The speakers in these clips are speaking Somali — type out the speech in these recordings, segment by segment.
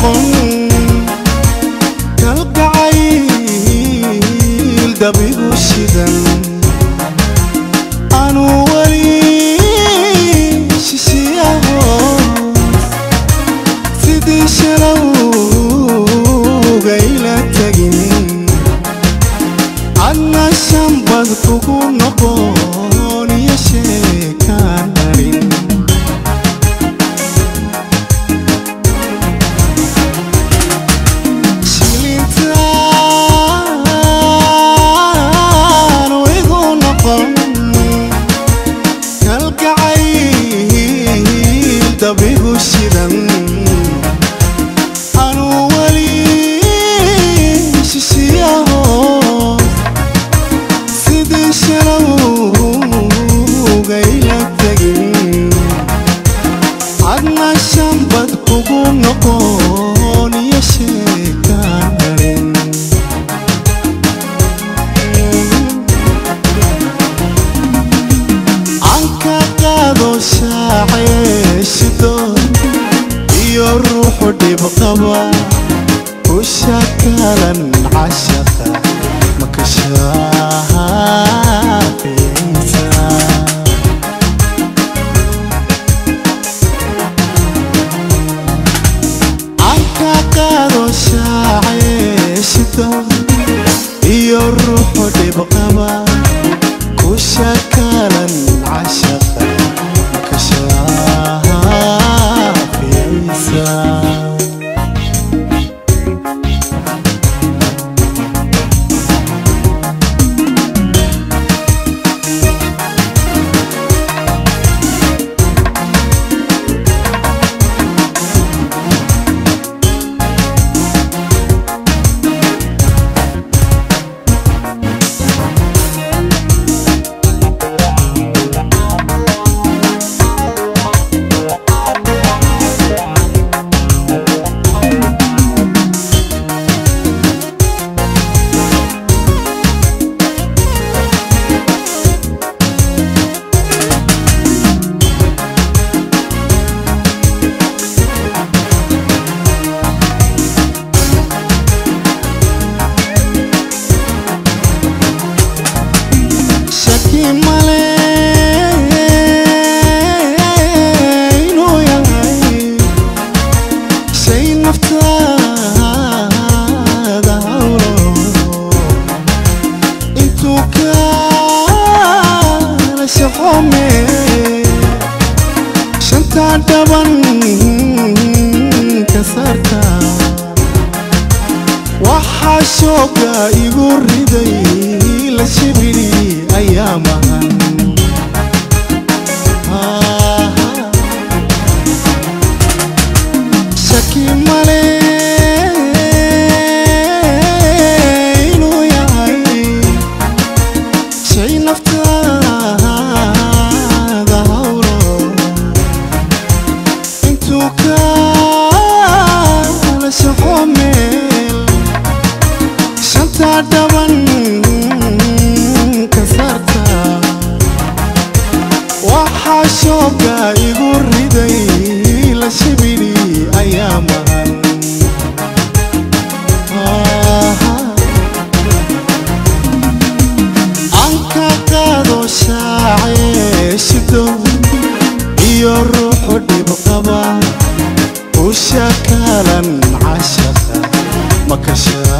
noqon kalgacayl dabigu shidan anu wali shishiyaho sidii shalowga ila tagin adna shambad kugu noqon iyo sheekaan harin shilintaan igu noqon kalgacayl dabigu shidan anu wali shishiyaho sidii shalowga ila tagin adna shambad kugu noqon iyo sheekaan harin anka qaado shaaceeshido iyo ruuxu dhib qaba ku shakalan cashaqa maka shaafiisa anka qaado shaaceeshido iyo ruuxu dhib qaba ku shakalan cashaqa maka shaafiisa. Shaki male inuu yahay shay naftaada hawlo intuu kala shaxome shanta dhaban ka saarta waxaa shooga igu riday la shibiri ayaamahan shaki male inuu yahay shay naftaada hawlo intuu kala shaxo meel shanta dhaban ka saarta waxaa shooga igu riday la shibiri ayaamahan anka qaado shaaceeshido iyo ruuxu dhib qaba u shakalan cashaqa maka shaafiisa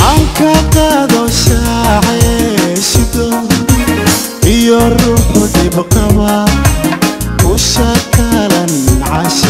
anka qaado shaaceeshido iyo ruuxu dhib qaba ku shakalan cashaqa.